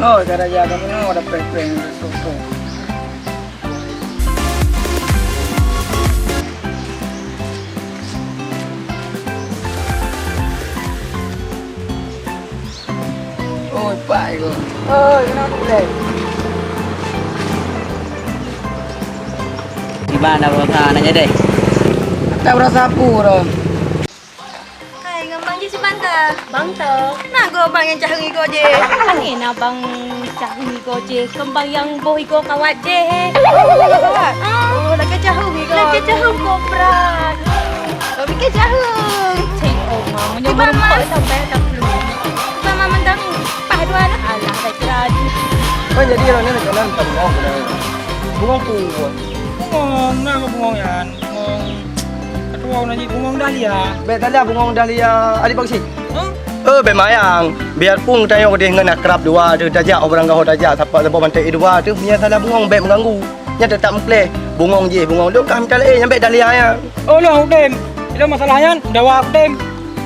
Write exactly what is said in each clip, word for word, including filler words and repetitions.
Oh, cara jaga benar, ada prank-prank, prank-prank. Oi, Pak, iko. Oi, kenapa, Bang? Di mana, Bang? Ah, nanya deh. Tak berasa apa, dah. Hai, ngon bang jih si Bang ka? Bang tho. Na goe bang nyang caheung igoe jih? Hana na bang caheung igoe jih, kon bang nyang boh igoe kawat jih. Oh, kawat? Ah. Oh, lagèe caheung igoe. Lagèe caheung kobra. Kami ke caheung. Cek, oh, ma, meunyoe Iban, Mas. Sampai tak perlu. Iban, Ma, mentang pah dua dah. Alah, saya kira aja. Kan jadi orang ni nak kenal bukan bengong, bukan bengong. Bengong tu. Bengong, na bengong yan. Bengong. Ketua na ji bengong dahlia. Bèk dahlia, bengong dahlia. Adik Pak Kecil. Huh? Eh, bèk mayang. Biarpun tanyoe keudeh ngon akrab dua tu, tajak orang gaho tajak, sapa-sapa bantai dua tu, meunyo salah bengong, bèk meuganggu. Nyan teutap meukleh. Bengong jih, bengong. Lôn ka mita laén, nyan bèk dahlia nyan. Oh, lôn udem. Ilôn masalah nyan, dawa udem.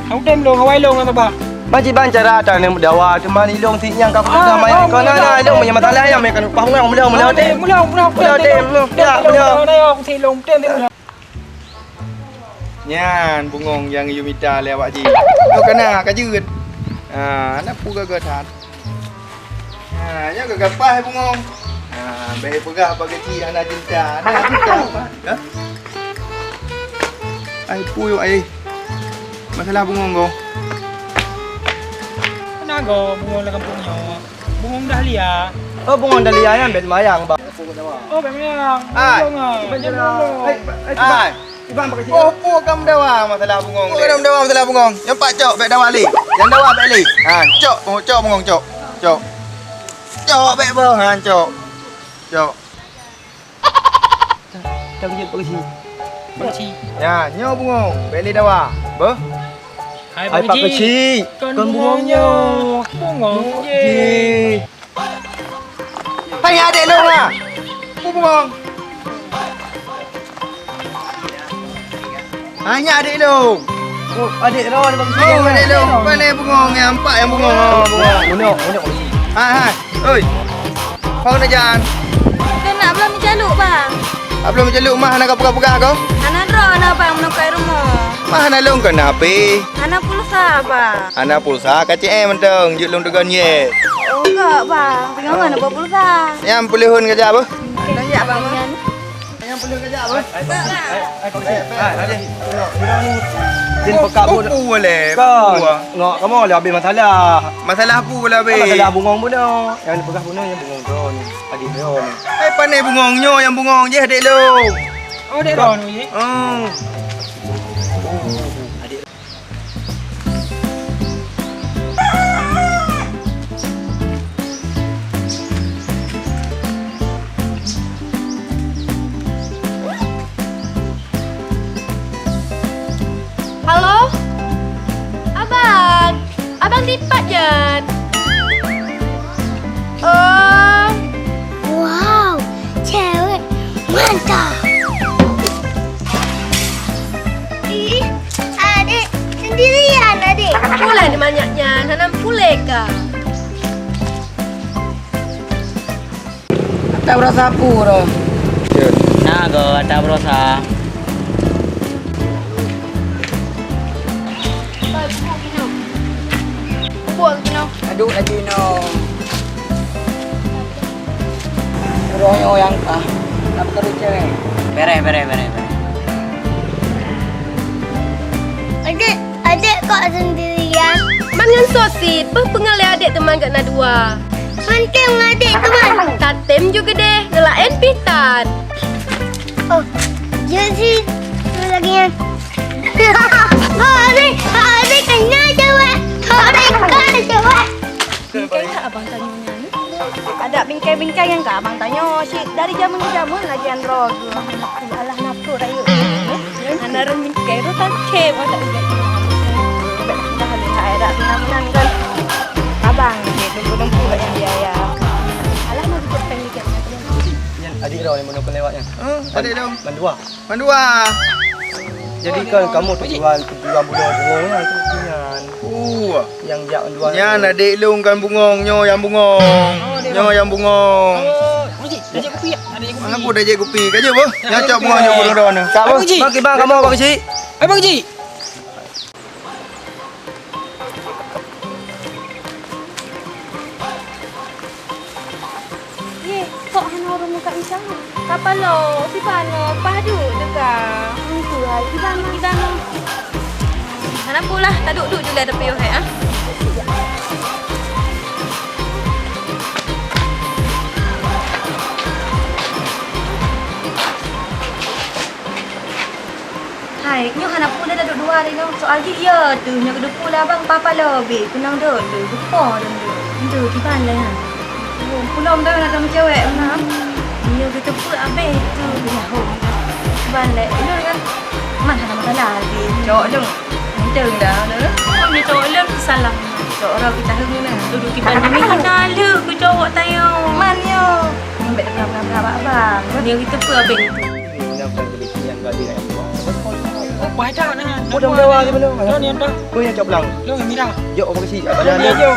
Udem lôn, awai lôn ngon babah. Majiban cara taneuh dawa, teuma ilôn sit nyang ka Ah, putus sama oh, yang kau mulai. Nak, ilôn punya masalah yang mereka lupa ngau, mulai, mulai, Ah, udem. Mulai, mulai, Mulai, udem, mulai. Ya, mulai. Mulai, mulai, mulai. Nyan bungong nyang yue mita lé awak jih. Nyoe kana ka jeuet. Ha, na peue gaga that. Ha, nyoe gaga paih bungong. Ha, bèk peugah bak keuci hana cinta. Hana cinta apa? Ha? Ai puyuh ai. Masalah bungong ko. Kana go bungong lam kampung nyoe. Bungong dahlia. Oh, bungong dahlia nyan bèk mayang, Bang. Oh, bèk mayang. Hai. Bungong ah. Hai, hai, Hai. Ibang pakai Oh, po kam dawa masalah bungong. Po kam dawa masalah bungong. Nyang pak cok bèk dawa lé. Nyang dawa bèk lé. Ha, cok, cok bungong cok. Cok. Cok bèk boh, ha, cok. Cok. Cok jeuet pakai si. Pakai si. Ya, nyoe bungong. Bèk lé dawa. Beuh. Hai, Hai, Pak Keuchik. Keuchik. Kon bungong nyoe. Bungong jih. Hai, adék lôn, ha. Peue bungong? Ha, nyan adék lôn. Oh, adék lôn, Bang. Oh, adék lôn. Pane bungong nyang empat nyang bungong. Oh, bungong. Bunok, bunok. Hai, hai. Oi. Kau nak jalan? Keuneuk bloe meujaluk, Bang. Ah, bloe meujaluk mah hana ka peugah-peugah kau? Hana droe na, Bang, meunokai rumoh. Mah hana lôn keuneuk hapé. Hana pulsa, Bang. Hana pulsa, ka C M mantong, jeuet lôn teugon yeh. Oh, enggak, Bang. Teungoh na ba pulsa. Nyan puleuhon ka jak beuh? Nyan jak, Bang. Nyan puleuhon ka jak beuh? Jin pekak pun. Peue lé? Kau. Ngok kamoe lé habéh masalah. Masalah peue lé habéh? Masalah bungong bunoe. Nyang peugah bunoe nyang bungong droe nyoe. Adék droe nyoe. Hai, pane bungong nyoe nyang bungong jih adék lôn. Oh, adék droe nyoe. Oh. Halo? Abang! Abang dipat jan? Oh. Wow, cewek mantap. Ih, adék sendirian, adék. Pula di manyak nyan, hana puléh ka. Tak berasa apa dah. Na go, tak berasa. Bubuk lagi no. Aduh, lagi no. Royo yang kah? Nak bekerja ni. Bereh, bereh, bereh, bereh. Adék, adék kok sendirian? Man ngon sosit, peue peungeut lé adék teuma gét na dua. Manteng adék teuma. Tatem ju geudeh, geulaén pih tan. Oh, jadi lagi nyan. Hari, hari kena jawab. Hari kena jawab. Bingkai that abang tanyoe nyan. Adak bingkai-bingkai nyang ka abang tanyoe, cit dari jameun ke jameun lagi nyan droe geuh. Alah, na pruet rayeuk. Hana rhom bingkai, rhom tangke masa ingat. Bèk dah lé hai dak guna meunan kan. Abang cit dumpeue-dumpeue bak nyang biaya. Alah, na jeuet péng dikit. Nyan adék droe nyang bunoe lewat nyan. Oh, adék droe. Mandua. Mandua. Jadi kan kamoe tujuan, tujuan bunoe bungong nyan tu nyan. Oh, Nyang jak dua. Nyan adék lôn kan bungong, nyoe nyang bungong. Nyoe nyang bungong. Oh, Abang Cik, dah jép kupi ya? Dah jép kupi. Aku dah jép kupi. Ka jeuet, boh? Nyan cok bungong jok bungong dah. Abang Cik. Bang, Abang Cik. Abang Cik. Yeh, kok hana ureueng muka isang? Kapalo, kiban lo, pah duek teuka. Hana pula, taduek-duek julai tapi oh hai ah. Hai, nyoe hana peue lé taduek dua hari nyoe. Soal jih iya teuh, nyoe geuteupeue lé abang papa lobeh, keunong deuh teuh, geupo deuh teuh. Ntu kiban lé nyan. Pulom dah na kamu cewek meunan. Nyoe geuteupeue abeh teuh, ya ho. Kiban lé, ilôn kan man hana masalah lagi. Cowok lôn, ganteng dah, nah. Oh, nyoe cowok lôn salah. Cowok orang kita heng na. Tuduh kiban demi hana lé keu cowok tayong. Man nyoe. Nyoe bèk teupeue abang. Nyoe geuteupeue abeh. Ini nak bukan kebisian bagi nak buat. Oh, padah nah. Oh, daun Jawa je benar. Daun yang dah. Kau yang cok belang. Daun yang merah. Jok apa kasi? Apa yang dia?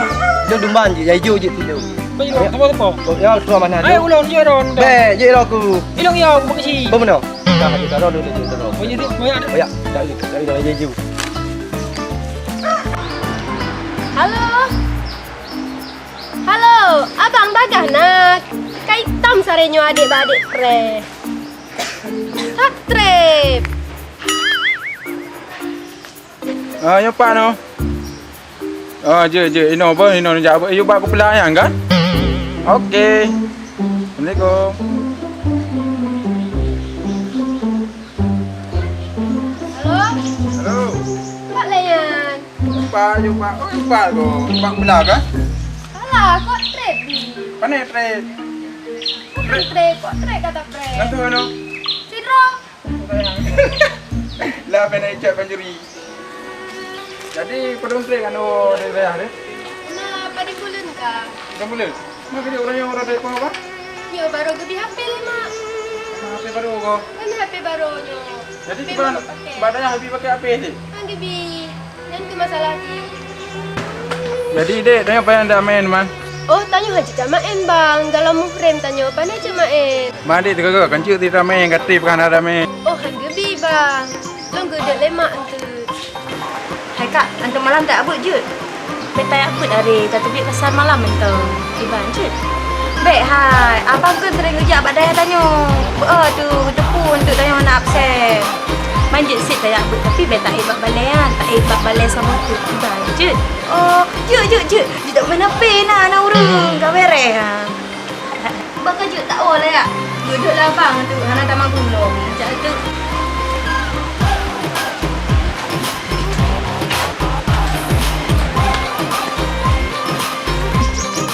Daun dumban je, yang hijau je tu. Apa yang apa apa? Oh, ya, keluar mana? Ayo ulang je daun. Bèk, je lah aku. Ilong ya, apa kasi? Apa mana? Dah ada daun dulu tu. Oh, iya tu. Oh, ya. Oh, ya. Tak ada, tak ada yang hijau. Halo. Halo, abang bagah na. Ka itam saré nyoe adék bak adék preh. Hot trip. Ah, nyoe pat noh. Ah, jeuet, jeuet. Inoe beuh, inoe jak beuh. Yue bak kupeula nyang kan? Oke. Assalamualaikum. Halo? Halo. Pat lé nyan? Pat, yue pat. Oh, yue pat ko. Pat kupeula kan? Alah, kok trip bi? Pane trip? Bukan trip, kok trip kata trip? Kan tu inoe. Sidroe. Lah, pernah icak panjuri. Jadi, padum trek anu dari dayah deh? Nah, padum buleuen ka. Padum buleuen? Mak kerja orang yang orang dari Pahang, Pak? Nyoe baru geubri H P lé, Mak. Nah, H P baru ko? Kan H P baru nyoe. Jadi, H P kiban baru pakai. Bak dayah habis pakai H P sih? Kan geubri. Nyan keuh masalah jih. Jadi, dek, tanyoe pajan dak maén, man? Oh, tanyoe hana cit maén, Bang. Dalam muhrim tanyoe, pane cit maén. Man, dek, teuka kan cit tidak maén, kata bukan ada maén. Oh, han geubri, Bang. Lôn geudek lé mak enteuk. Hai, Kak, antum malam tak abut jeuet? Beta abut hari, tateubiet pasar malam enteuk. Iban jeuet. Bèk hai, abang kan sering geujak bak dayah tanyoe. Beuh tu, geuteupeue untuk tanyoe hana absen. Man jeuet sit tajak beuet, tapi bèk taék bak balèe nyan, taék bak balèe saboh teuk. Iban jeuet. Oh, jeuet, jeuet, jeuet. Jeuet tak meunan pih na, na ureueng ka bèrèh ha. Baka jeuet tak woe lé ya. Geudeuek labang tu, hana tamah gulong. Cak tu.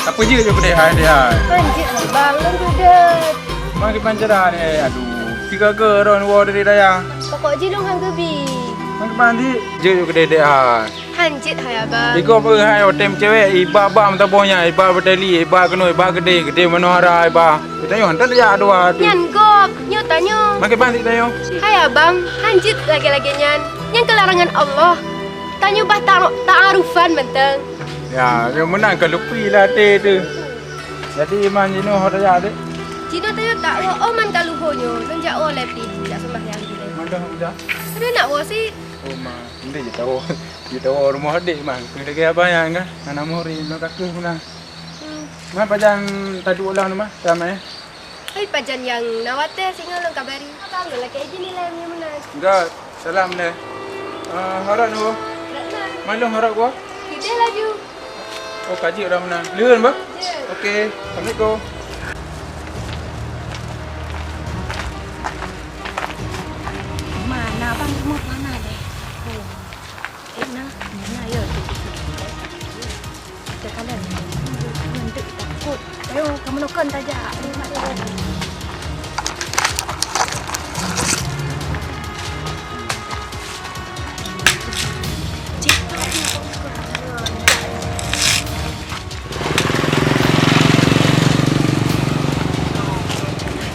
Apa jeuet je peudeh hai deh hai? Kan jeuet lah bang, lôn dudet. Mang kiban cara ni, aduh. Tiga ke ron wo dari daya. Pokok jih lôn han geubi. Mang kiban di, jeuet je peudeh deh hai. Han jeuet hai abang. Iko peuhai otem cewek, iba bam taboh nya, iba bateli, iba keunoe, iba gede, gede manohara, iba. Kita nyoh hantar ya dua tu. Nyan gop, nyoe tanyoe. Mang kiban di tanyoe. Hai abang, han jeuet lagèe-lagèe nyan. Nyan keu larangan Allah. Tanyoe bah ta-, ta'arufan mantong. Ya, yang menang ka lupi lah teh tu. Jadi iman jinoe ho tajak dek. Jinoe tajak tak wo, oh man ka luho nyoe. Lôn jak wo lé pih, jak seumayang jinoe. Mandah udah. Ada nak wo sit. Oh ma, nanti je tahu. Je tahu rumah dek man. Kena lagi abang yang kan. Anak muhri nak kakek pun. Hmm. Man pajan tadi ulang rumah, ramai. Hai pajan nyang na watèe singoh lôn kabari. Abang lôn lakèe idin ilèe meunyoe meunan. Enggak, salam lé. Ah, harap nunggu. Harap na. Malum harap gua. Ideh laju. Oh, kaji udah meunan. Lheuh, bah? Ya. Oke, assalamualaikum. Mana abang rumah mana deh? Oh. Eh, nah, nah, ya. Kita kalian. Nanti takut. Ayo, kamu nokon saja. Ayo, mak dia. Cik, tak ada.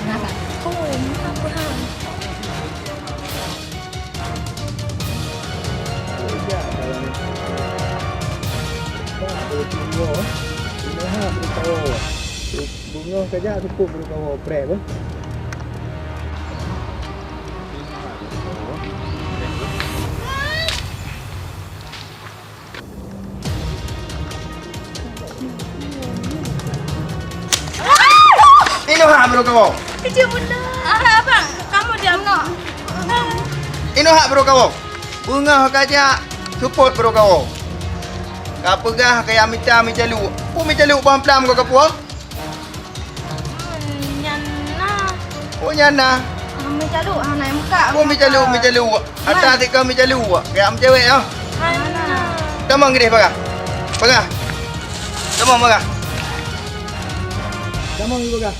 Kenapa? Oh, kenapa, ha? Beungoh, beungoh ha, beureukawoe. Beungoh ka jak seupôt beureukawoe prek beuh. Inoe ha beureukawoe. Keucil bunda. Ah, abang, kamu diam noh. Inoe ha beureukawoe. Beungoh ka jak seupôt beureukawoe. Ka peugah ka jak mita mi caluk. Peue mi caluk bang plam ka kapuwoe? Hmm, nyan na. Oh, nyan na. Ah, mi caluk hana muka. Oh, mi caluk, mi caluk. Ata ti kau mi caluk. Ka jak meucewek ah. Hana. Tamong keudeh paga. Paga. Tamong paga. Tamong paga.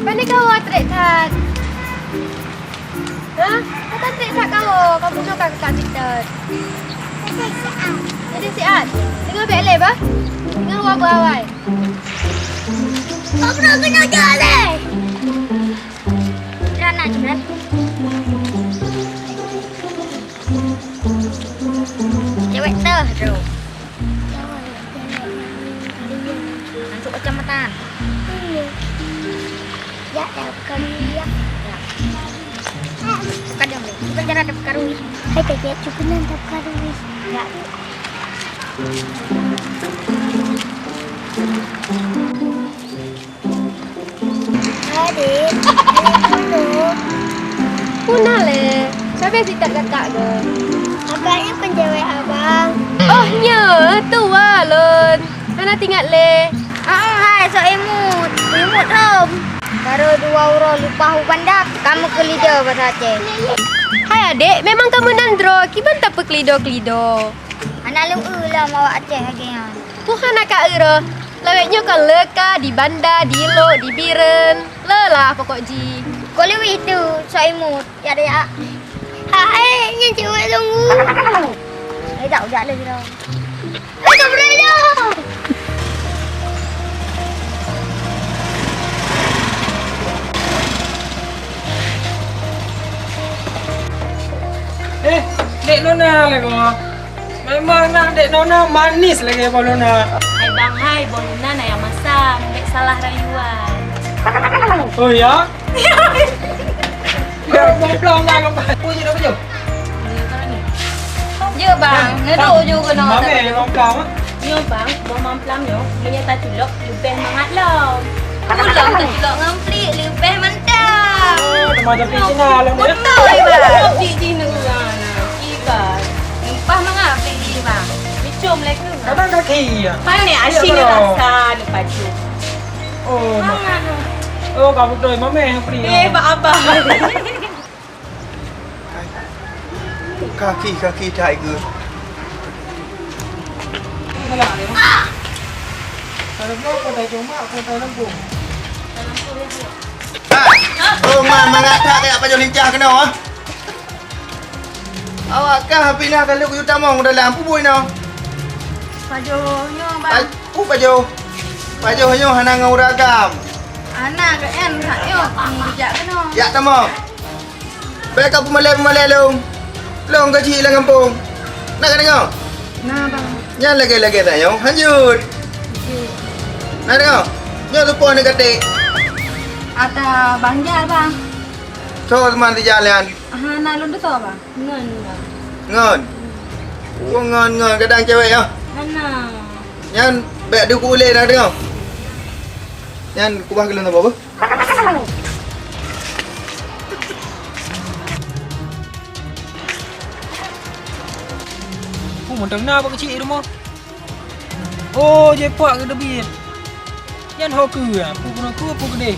Pane kawoe trek that? Hah? Ka trek that kawoe, ka bunoe ka, ka trek that. Jadi siat. Teungoh bèk lé bah. Teungoh wa beuawai. Kok pernah kena jalan? Pernah nak jalan? Cewek teuh tu. Masuk kecamatan. Iya. Ya, ya, bukan iya. Ya. Bukan yang lain. Bukan cara ada perkarui. Hai, tak ya, cukup nanti perkarui. Ya. Adek, adek pun tu. Pun na lé. Sabe sitat kakak ke? Kakaknya pun cewek abang. Oh, nya, tuwa lôn. Hana tingat lé. Ah, hai, sok imut. Imut hom. Baru dua uroe leupah u banda, kamu keulido bahasa Aceh. Hai adek, memang kamu nan droe, kiban tapeukeulido-keulido. Hana lôn eu lom awak Aceh lagèe nyan. Peue hana ka eu droe? Lawét nyoe kon leuka di banda, di lok, di Bireuen. Lelah pokok jih. Kok leweh tu, sok imut. Ya, ya. Hai, nyan cewek lôn. Eh, dak, dak lé droe. Hai, tak boleh dah. Eh, Dek Nona lé ko. Memang na Dek Nona manis lagèe boh Luna. Hai bang hai, boh Luna na nyang masam, bèk salah rayuan. Oh ya? Ya, boh Luna. Apa je dah baju? Ya bang, neudok ju keunoe. Mami boh Luna. Nyoe bang, boh mamplam nyoe, meunyoe taculok leubeh mangat lom. Ulôn taculok ngon plik leubeh mantap. Oh, teuma jadi Cina lom ya. Beutôi bang. Plik jih neu urang na. Iban. Numpah mangat plik jih bang. Micom lé keu. Kadang kaki ya. Pane asin rasa neupacu. Oh, ma-, oh, ka beutôi mameh plik. Eh, bak abah. Kaki, kaki that keu. Ah! Oh, ma, mangat that kaya pajoh lincah keunoe, ah. Awak kah pinah kali keu tamong dalam pubui noh. Pajoh nyoe, bang. Pa-, uh, pajoh. Pajoh nyoe hana ngon uragam. Hana, keu en, sak nyoe, kami bijak keunoe. Jak tamong. Bèk ka peumalèe-peumalèe lôn. Lôn ka jih lam gampông. Na ka deungö? Na, bang. Nyan lagèe-lagèe tanyoe hanjeuet. Jeuet. Na deungö? Nyoe teupoh ni katék. Ata Bang Jal, bang. Soe teuma si Jal nyan? Hana lôn tutoe, bang. Ngon, bang. Ngon? Oh, ngon, ngon. Kadang cewek, ya? Hana. Nyan bèk deuh ulèe na deungö. Nyan kubah keu lôn saboh beuh. Oh, mantong na bak keuchik rumoh. Oh, jipak keu teubiet. Nyan ho keu, ah, peue keunoe keu, peue keudeh.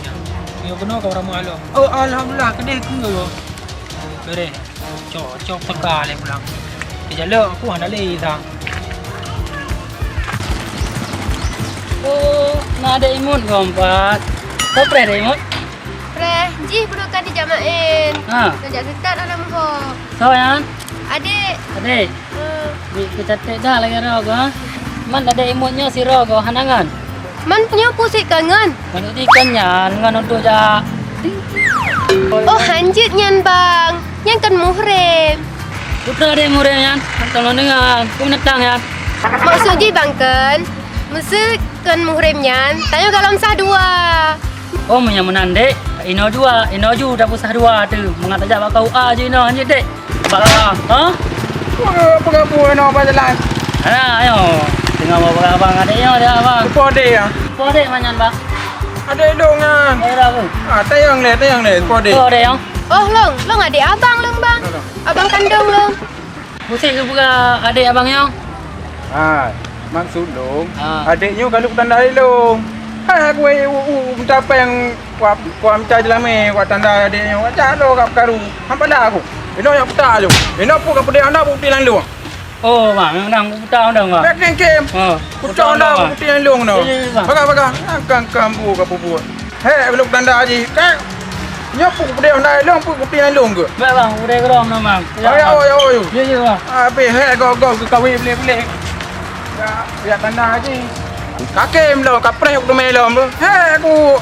Nyoe keunoe ka ramah lom. Oh, alhamdulillah, keudeh keu. Beureh. Cok, cok teuka lé pulang. Di jalok aku hana lé sang. Oh, na Adék Imut gom pat. Soe preh adék Imut? Preh, jih bunoe kan dijak maén. Ha. Ngajak seutôt aneuk muho. Soe nyan? Adék. Adék? Hmm. Di keucaték dah lagèe roh geuh, ha? Man adék Imut nyoe sidroe geuh hana ngon? Man nyoe peue sit ka ngon? Meunyoe di kon nyan ngon untuk jak. Oh, hanjeuet nyan, Bang. Nyan kon muhrim. Peue treuk adék muhrim nyan? Hana teudeungoe, peue binatang nyan? Maksud jih, Bang, kon, meuseu kon muhrim nyan, tanyoe gohlom sah dua. Oh, meunyoe meunan, Dek, inoe jua, inoe ju tapeuék sah dua teuh. Mangat tajak bak K U A ju inoe, hanjeuet, Dek. Bak K U A, ha? Peue, peue gabung inoe bak jalan? Ha, ayo. Teungoh bak abang adék nyoe, adék abang. Soe po adék nyan? Soe po adék nyan, Bang? Adék lôn nyan. Adék lôn. Ah, tayang lé, tayang lé, soe po adék? Soe po adék nyoe? Oh, lôn, lôn adék abang lôn, Bang. Halo. Abang kandông lôn. Pusek keu peugah adék abang nyoe? Ha, maksud lôn, ha, adék nyoe ka lheueh kutanda lé lôn. Hai, aku, eh, u, u, u, minta péng, wa, wa, minta jeulamé, wa tanda adék nyoe, wa jak lôn ka peukaru. Han padah aku. Inoe nyang puta lôn. Inoe peue ka peudeh anda bukeuti lam lôn. Oh, bang, memang puta anda, bang. Bèk kém-kém. Ha, puta anda, bang. Bukeuti lam lôn, no. Ya, ya, ya, bang. Pakai, pakai. Angkang kambu ka peubuet. Hék, lôn tanda jih. Ka nyoe peue peudeh hana lôn, peue bukti hana lôn keu? Bèk, bang, udeh keudroe meunan, bang. Ya, ya, oh, ya, oh, ya. Ya, ya, bang. Habéh hék gob-gob keu kawé bleh-bleh. Ya, ya, tanda jih. Ka kém lôn, ka preh u teumé lôn. Hék, ku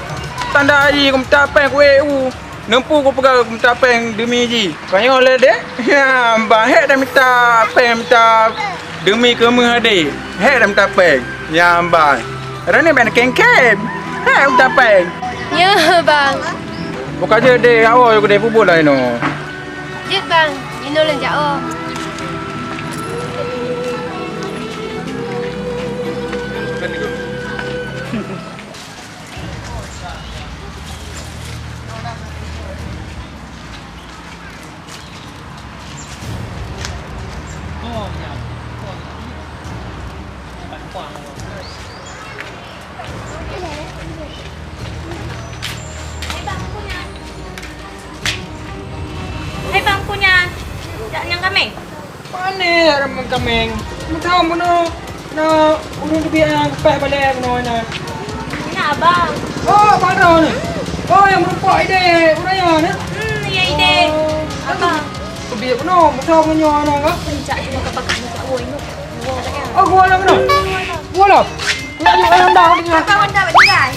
tanda jih, ku minta péng, ku ék u. Neumpu ku peugah ku minta péng deumi jih. Ka nyoe lé deh. Ya, bah, hék dah minta péng, minta deumi keu meuh adék. Hék dah minta péng. Ya, bah. Rani bèk kém-kém. Hék minta péng. Ya, bang. Buka jeuet deh, awak deh peubuet lah inoe. Jeuet, bang. Inoe lôn jak, oh. Hai bang, ku nyan. Jak nyang kaméng. Pane ramé kaméng? Meuthom bunoe na ureueng teubiet nyang geupaih balèe bunoe na. Na, abang. Oh, abang droe nyoe. Oh, nyang meurumpok idéh ureueng nyoe na? Hmm, ya idéh. Oh. Abang. Teubiet bunoe, meuthom nyoe na kah? Pencak cuma ka pakat meusak woi nyoe. Oh, gua lah bunoe. Gua lah. Nak jumpa ayam dah, tengah. Abang, anda bak tinggai.